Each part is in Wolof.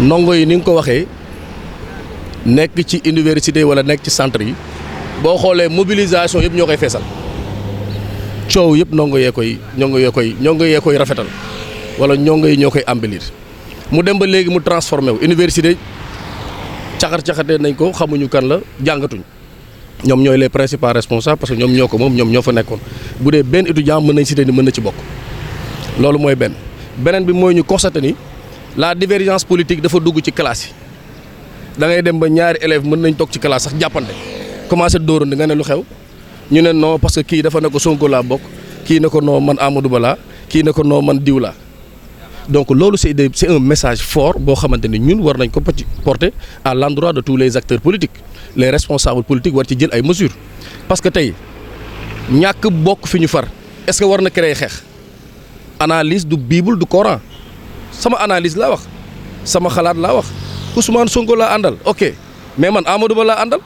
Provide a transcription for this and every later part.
ndongo yi ni nga ko waxee nekk ci université wala nekk ci centre yi boo xoolee mobilisation yëpp ñoo koy feesal coow yëpp ndongo yee koy rafetal wala ndongo yi ñoo koy embellir mu dem ba léegi mu transformé wu université caxat-caxatee nañ ko xamuñu kan la jàngatuñ ñoom ñooy les principaux responsables parce que ñoom ñoo ko moom ñoom ñoo fa nekkoon bu dee benn étudiant mën nañ citer ni mën na ci bokk loolu mooy beneen bi mooy ñu constaté ni la divergence politique dafa dugg ci classe yi da ngay dem ba ñaari élèves mën nañ toog ci classe sax jàppante commencé dóorandi nga ne lu xew ñu ne non parce que kii dafa ne ko Sonko laa bokk kii ne ko non man Amadou Ba laa kii ne ko non man diw laa donc loolu c'est un message fort boo xamante ni ñun war nañ ko porter à l'endroit de tous les acteurs politiques les responsables politiques war ci jël ay mesures parce que tey ñàkk bokk fi ñu far est-ce que war na créer xeex analyse du Bible du Coran sama analyse laa wax sama xalaat laa wax Ousmane Sonko laa àndal ok mais man Amadou Ba laa àndal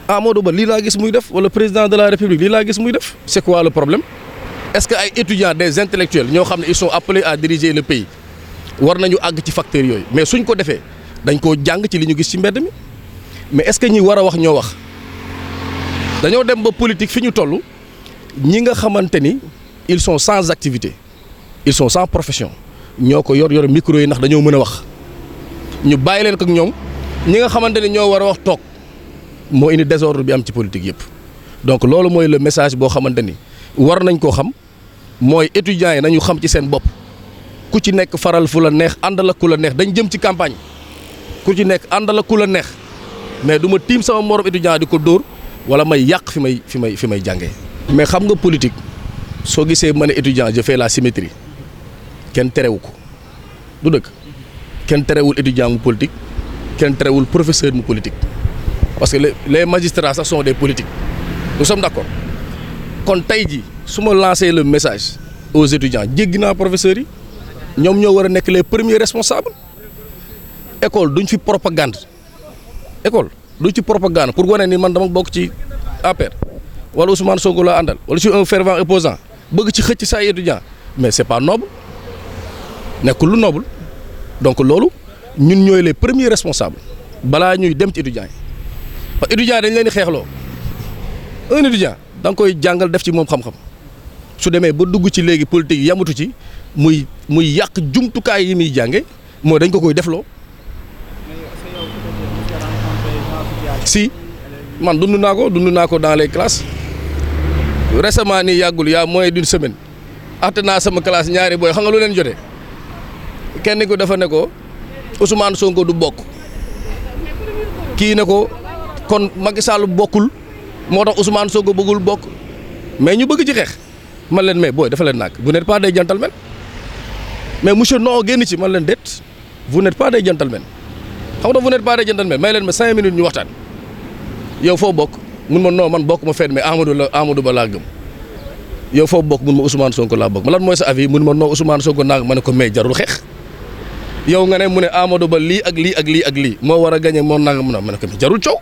Amadou Ba lii laa gis muy def wala président de la République lii laa gis muy def c'est quoi le problème est-ce que ay étudiants des intellectuels ñoo xam ne ils sont appelés à diriger le pays war nañu àgg ci facteurs yooyu mais suñ ko defee dañ koo jàng ci li ñu gis ci mbedd mi mais est-ce que ñi war a wax ñoo wax dañoo dem ba politique fi ñu toll ñi nga xamante ni ils sont sans activité ils sont sans profession ñoo ko yor micro yi ndax dañoo mën a wax ñu bàyyi leen ko ak ñoom ñi nga xamante ni ñoo war a wax toog moo indi désordre bi am ci politique yëpp donc loolu mooy le message boo xamante ni war nañ koo xam mooy étudiants yi nañu xam ci seen bopp ku ci nekk faral fu la neex àndal ak ku la neex dañ jëm ci campagne ku ci nekk àndal ak ku la neex mais du ma tiim sama morom étudiant di ko dóor wala may yàq fi may jàngee. mais xam nga politique soo gisee ma ne étudiant je fais la symétrie kenn terewu ko du dëgg kenn terewul étudiant mu politique kenn terewul professeur mu politique parce que les magistrats sax sont des politiques nous sommes d'accord kon tey jii su ma lancer le message aux étudiants jéggi naa professeurs yi ñoom ñoo war a nekk les premiers responsables école duñ fi propagande pour wane ni man dama bokk ci APR wala Ousmane Sonko laa àndal wala je suis un fervent opposant bëgg ci xëcc saa étudiant mais c'est pas noble nekkul lu noble donc loolu ñun ñooy les premiers responsables balaa ñuy dem ci étudiants yi parce que étudiants dañ leen di xeexloo un étudiant da nga koy jàngal def ci moom xam-xam su demee ba dugg ci léegi politique yamatu ci muy yàq jumtukaay yi muy jànge mooy dañ ko koy defloo si man dund naa ko dans les classes récemment nii yàggul y a moins d'une semaine atte naa sama classe ñaari booy xam nga lu leen jotee kenn ko dafa ne ko Ousmane Sonko du bokk kii ne ko kon Macky Sall bokkul moo tax Ousmane Sonko bëggul bokk mais ñu bëgg ci xeex man leen mais booy dafa leen nag vous n'êtes pas des gentlemen mais monsieur non génn ci man leen déet vous n'êtes pas des gentlemen xam nga vous n'êtes pas des gentlemen may leen ma 5 minutes ñu waxtaan yow foo bokk mun ma non man bokk ma fenn mais Amadou Ba laa gëm yow foo bokk mun ma Ousmane Sonko laa bokk ma lan mooy sa avis mun ma non Ousmane Sonko naa ma ne ko mais jarul xeex yow nga ne mu ne Amadou Ba lii ak lii ak lii ak lii moo war a gagné moo nanga mun a ma ne ko jarul coow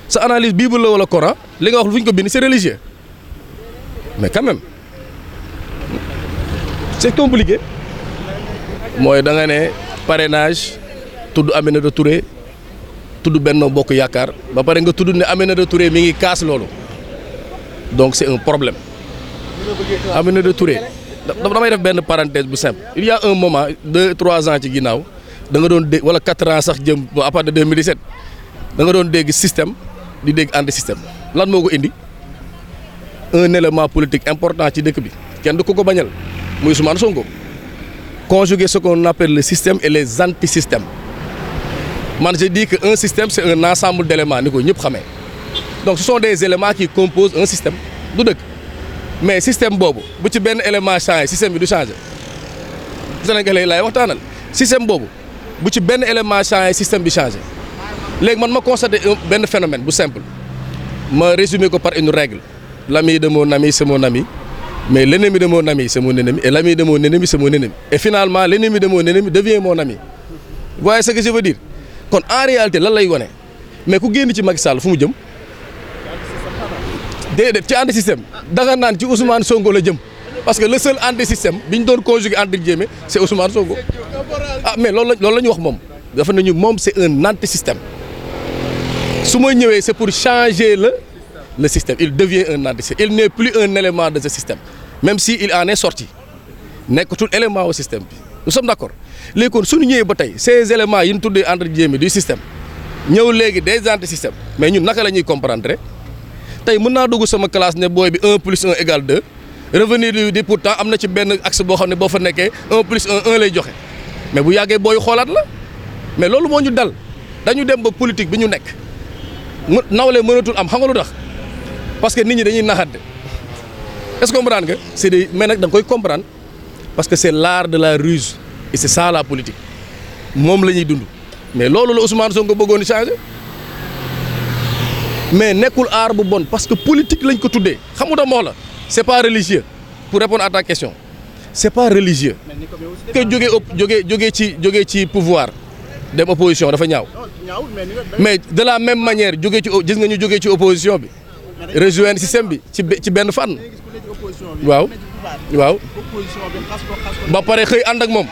sa analyse Bible la wala Coran li nga wax fu ñu ko bind c'est religieux mais quand même c'est compliqué mooy da nga ne parrainage tudd Aminata Touré tudd Benno Bokk Yaakaar ba pare nga tudd ne Aminata Touré mi ngi kaas loolu donc c'est un problème Aminata Touré damay def benn parenthèse bu simple il y a un moment 2-3 ans ci ginnaaw da nga doon dégg wala 4 ans sax jëm à partir de 2017 da nga doon dégg système di dégg anti système lan moo ko indi un élément politique important ci dëkk bi kenn du ko bañal muy Ousmane Sonko conjuguer ce qu'on appelle le système et les anti-systèmes man je dis que un système c'est un ensemble d'éléments ni ko ñëpp xamee donc ce sont des éléments qui composent un système du dëkk mais système boobu bu ci benn élément changé système bi du changé Sénégalais laay waxtaanal système boobu bu ci benn élément changé système bi changé léegi man ma constaté benn phénomène bu simple ma résumé ko par une règle l'ami de mon ami c'est mon ami mais l'ennemi de mon ami c'est mon ennemi et l'ami de mon ennemi c'est mon ennemi et finalement l'ennemi de mon ennemi devient mon ami vous voyez ce que je veux dire kon en réalité lan lay wone mais ku génn ci Macky Sall fu mu jëm déedéet ci anti système danga naan ci Ousmane Sonko la jëm parce que le seul anti-système bi ñu doon conjugué entre guillemets c'est Ousmane Sonko ah mais loolu la ñu wax moom dafa nañu moom c'est un anti-système su ma ñëwee c'est pour changer le système il devient un anti-système il n'est plus un élément de ce système même si il en est sorti nekkatul élément au système bi nous sommes d'accord léegi kon suñu ñëwee ba tey ces éléments yi ñu tuddee entre guillemets du système ñëw léegi des anti-systèmes mais ñun naka la ñuy comprendre tey mën naa dugg sama classe ne booy bi 1 plus 1 égale 2 revenir di pourtant am na ci benn axe boo xam ne boo fa nekkee 1 plus 1 lay joxe mais bu yàggee booy xoolaat la mais loolu moo ñu dal dañu dem ba politique bi ñu nekk nawle mënatul am xam nga lu tax parce que nit ñi dañuy naxante est-ce que comprendre nga c'est des mais nag da nga koy comprendre parce que c'est l'art de la ruse et c'est ça la politique moom la ñuy dund mais loolu la Ousmane Sonko bëggoon changer mais nekkul art bu bon parce que politique lañ ko tuddee xam nga moo la c'est pas religieux pour répondre à ta question c'est pas religieux que jógee ci pouvoir dem opposition dafa ñaaw mais de la même manière jógee ci gis nga ñu jógee ci opposition bi rejoindre système bi ci benn fànn waaw ba pare xëy ànd ak moom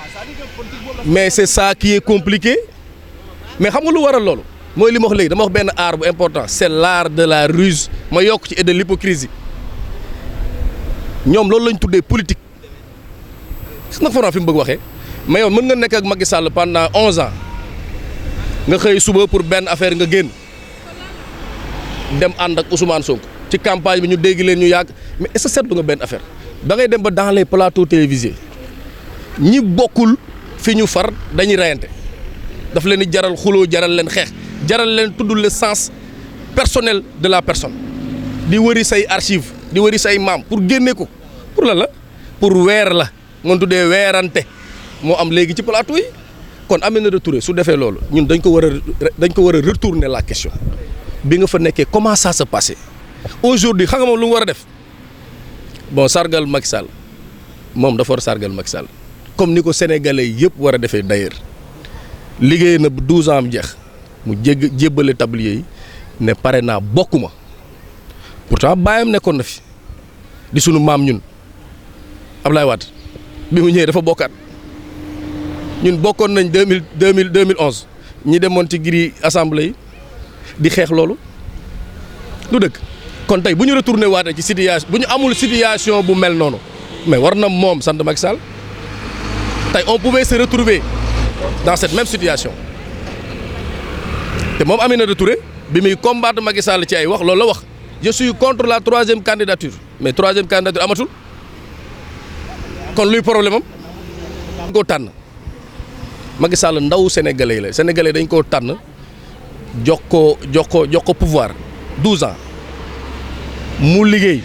mais c'est ça qui est compliqué mais xam nga lu waral loolu mooy li ma wax léegi dama wax benn art bu important c'est l'art de la ruse ma yokk ci et de l'hypocrisie ñoom loolu lañ tuddee politique nag fa fi mu bëgg waxee mais yow mën nga nekk ak Macky Sall pendant 11 ans nga xëy suba pour benn affaire nga génn dem ànd ak Ousmane Sonko ci campagne bi ñu dégg leen ñu yàgg mais est-ce que seetlu nga benn affaire da ngay dem ba dans les plateaux télévisés ñi bokkul fi ñu far dañuy reyante daf leen di jaral xuloo jaral leen xeex jaral leen tudd le sens personnel de la personne di wëri say archive di wëri say maam pour génne ko pour la pour weer la ngoon tuddee weerante moo am léegi ci plateau yi kon Aminata Touré su defee loolu ñun dañ ko war a retourner la question bi nga fa nekkee comment ça se passait aujourd'hui xam nga moom lu mu war a def bon sargal Macky Sall moom dafa war a sargal Macky Sall comme ni ko sénégalais yëpp war a defee d'ailleurs liggéey na 12 ans am jeex mu jébbale tablier yi ne pare naa bokkuma pourtant baayam nekkoon na fi di sunu maam ñun Ablaye Wade bi mu ñëwee dafa bokkaat ñun bokkoon nañ 2011 ñi demoon ci giri assemblée yi di xeex loolu du dëkk kon tey bu ñu retourné waatee ci situation bu ñu amul situation bu mel noonu mais war na moom sant Macky Sall tey on pouvait se retrouver dans cette même situation te moom Aminata Touré bi muy combattre Macky Sall ci ay wax loolu la wax je suis contre la 3e candidature mais 3e candidature amatul kon luy problème am dañ koo tànn Macky Sall ndaw sénégalais la sénégalais dañ koo tànn jox ko pouvoir 12 ans mu liggéey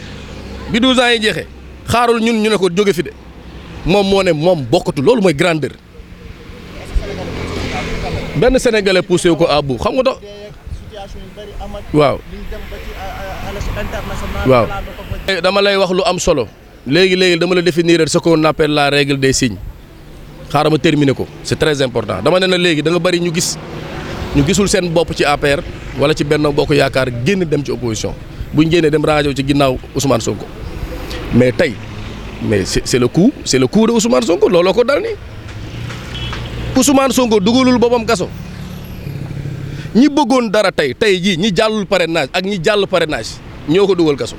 bi 12 ans yi jeexee xaarul ñun ñu ne ko jóge fi de moom moo ne moom bokkatu loolu mooy grandeur benn sénégalais poussé ko à bout xam nga tax waaw dama lay wax lu am solo léegi dama la définir ce qu'on appelle la règle des signes xaaral ma terminer ko c'est très important dama ne na léegi da nga bari ñu gisul seen bopp ci APR wala ci Benno Bokk Yaakaar génn dem ci opposition buñ génnee dem rajo ci ginnaaw Ousmane Sonko mais tey c'est le coup de Ousmane Sonko looloo ko dal nii Ousmane Sonko dugalul boppam kaso ñi bëggoon dara tey jii ñi jàllul parrainage ak ñi jàll parrainage ñoo ko dugal kaso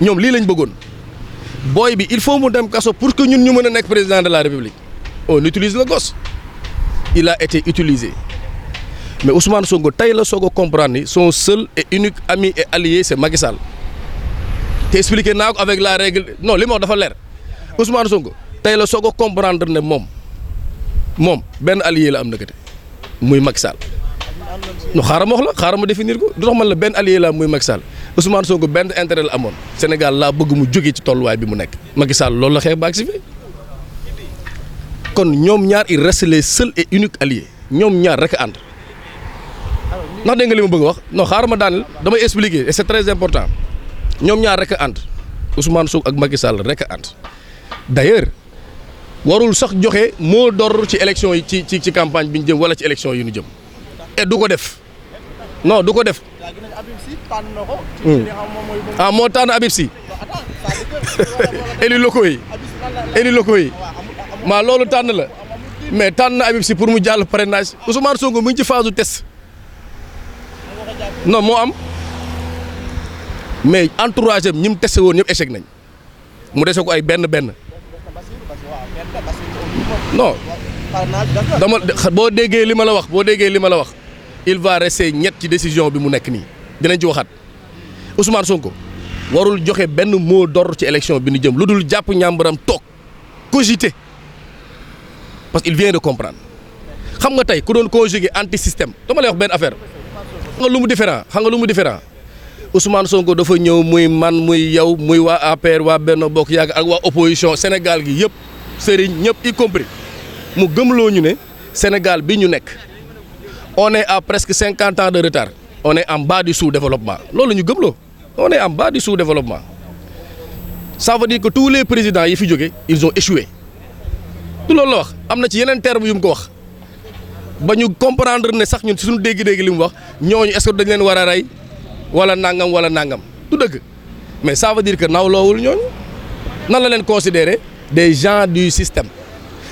ñoom lii lañ bëggoon booy bi il faut mu dem kaso pour que ñun ñu mën a nekk président de la République on utilise le gosse il a été utilisé mais Ousmane Sonko tey la soog a comprendre ni son seul et unique ami et allié c'est Macky Sall te expliqué naa ko avec la règle non li ma wax dafa leer Ousmane Sonko tey la soog a comprendre ne moom benn allié la am nakate muy Macky Sall no xaaral ma définir ko du tax man la benn allié la am muy Macky Sall Ousmane Sonko benn intérêt la amoon Sénégal laa bëgg mu jóge ci tolluwaay bi mu nekk Macky Sall loolu la xeex baag si fi kon ñoom ñaar il reste les seuls et uniques alliés ñoom ñaar rek a ànd ndax dégg nga li ma bëgg wax non xaaral ma daaneel damay expliquer et c'est très important ñoom ñaar rek a ànd Ousmane Sonko ak Macky Sall rek a ànd d'ailleurs warul sax joxe mot d'ordre ci élection yi ci campagne bi ñu jëm wala ci élection yi ñu jëm et du ko def non du ko def. moo tànn Habib Sy élus locaux yi maa loolu tànn la mais tànn na Habib Sy pour mu jàll parrainage Ousmane Sonko mu ngi ci phase du test non moo am mais entourage am ñi mu testé woon ñëpp échec nañ mu dese ko ay benn non dama boo déggee li ma la wax il va rester ñett ci décision bi mu nekk nii dinañ ci waxaat Ousmane Sonko warul joxe benn mot d'ordre ci élection bi ñu jëm lu dul jàpp ñàmbaram toog cogiter parce qu'il vient de comprendre xam nga tey ku doon conjuguer anti système dama lay wax benn affaire xam nga lu mu différent Ousmane Sonko dafa ñëw muy man muy yow muy waa APR waa Benno Bokk Yaakaar ak waa opposition Sénégal gi yëpp sëriñ ñëpp y compris mu gëmloo ñu ne Sénégal bi ñu nekk on est à presque 50 ans de retard on est en bas du sous-développement loolu ñu gëmloo on est en bas du sous-développement ça veut dire que tous les présidents yi fi jóge ils ont échoué du loolu la wax am na ci yeneen terme yu mu ko wax ba ñu comprendre ne sax ñun ci suñu dégg-dégg li mu wax ñooñu est-ce que dañ leen war a rey wala nangam du dëgg mais ça veut dire que nawloowul ñooñu nan la leen considérer des gens du système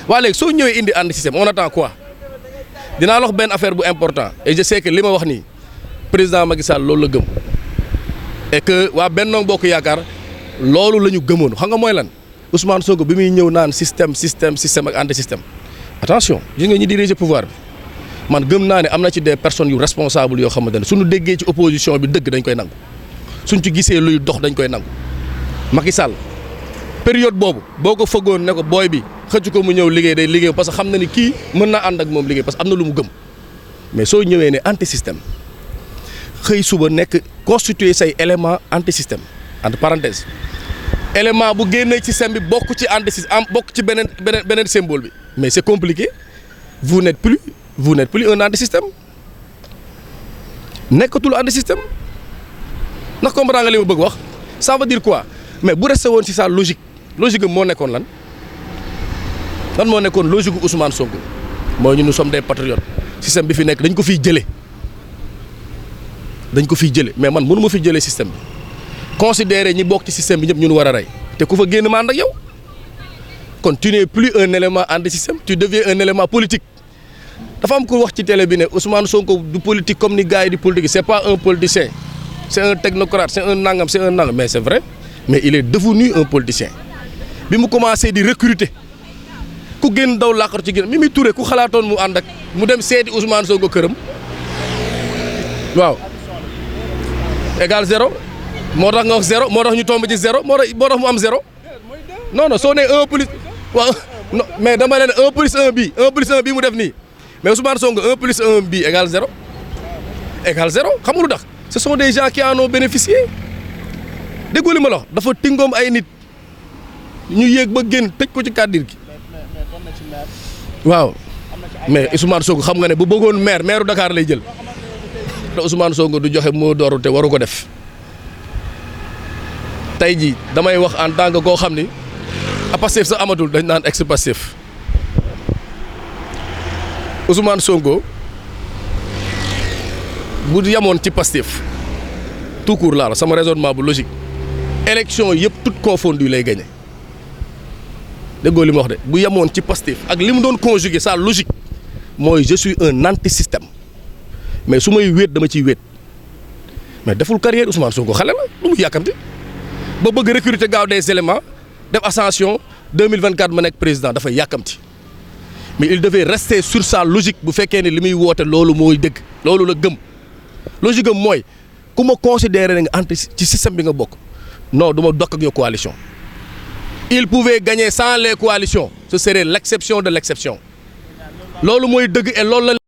waa léegi soo ñëwee indi ànd système on attend quoi dinaa wax benn affaire bu important et je sais que li ma wax nii président Macky Sall loolu la gëm et que waa Benno Bokk Yaakaar loolu la ñu gëmoon xam nga mooy lan Ousmane Sonko bi muy ñëw naan système ak anti système attention gis nga ñi diriger pouvoir bi man gëm naa ne am na ci des personnes yu responsables yoo xamante ne suñu déggee ci opposition bi dëgg dañ koy nangu suñ ci gisee luy dox dañ koy nangu Macky Sall période boobu boo ko fëggoon ne ko booy bi xëcc ko mu ñëw liggéey day liggéey parce que xam na ni kii mën naa ànd ak moom liggéey parce que am na lu mu gëm mais soo ñëwee ne anti système xëy suba nekk constituer say élément anti système entre parenthèse élément bu génnee ci système bi bokk ci anti système bokk ci beneen symbole bi mais c'est compliqué vous n'êtes plus un anti système nekkatul anti système ndax comprendre nga li ma bëgg wax ça veut dire quoi mais bu resté woon ci sa logique am moo nekkoon lan moo nekkoon logique gu Ousmane Sonko mooy nous sommes des patriotes système bi fi nekk dañ ko fiy jëlee mais man mënu ma fi jëlee système bi considérer ñi bokk ci système bi ñëpp ñun war a rey te ku fa génn ma ànd ak yow kon tu n'es plus un élément anti système tu deviens un élément politique dafa am ko wax ci télé bi ne Ousmane Sonko du politique comme ni gars yi di politique c'est pas un politicien c'est un technocrate c'est un nangam mais c'est vrai mais il est devenu un politicien bi mu commencé di recruter ku génn daw làqatu ci génn Mimi Touré ku xalaatoon mu ànd ak mu dem seeti Ousmane Sonko këram waaw égal 0 moo tax nga wax 0 moo tax ñu tombe ci 0 moo tax mu am 0 non soo nee 1 plus waaw non mais dama leen 1 plus 1 bii mu def nii mais Ousmane Sonko 1 plus 1 bii égal 0 xam nga lu tax ce sont des gens qui en ont bénéficié déggoo li ma la wax dafa tingoom ay nit ñu yéeg ba génn tëj ko ci kàddir gi waaw mais Ousmane Sonko xam nga ne bu bëggoon maire Dakar lay jël te Ousmane Sonko du joxe moo dooru te waru ko def tey jii damay wax en tant que koo xam ni a Pastef sax amatul dañ naan ex Pastef Ousmane Sonko bu yamoon ci Pastef tout court laa la sama raisonnement bu logique élection yëpp toutes confondues lay gagné déggoo li ma wax de bu yamoon ci Pastef ak li mu doon conjuguer sa logique mooy je suis un anti système mais su may wéet dama ciy wéet mais deful carrière Ousmane Sonko xale la lu mu yàkkamti ba bëgg recruter gaaw des éléments def ascension 2024 ma nekk président dafay yàkkamti mais il devait rester sur sa logique bu fekkee ne li muy woote loolu mooy dëgg loolu la gëm logique am mooy ku ma considéré nga anti ci système bi nga bokk non du ma dokk ak yow coalition il pouvait gagner sans les coalitions ce serait l'exception de l'exception loolu mooy dëgg et loolu la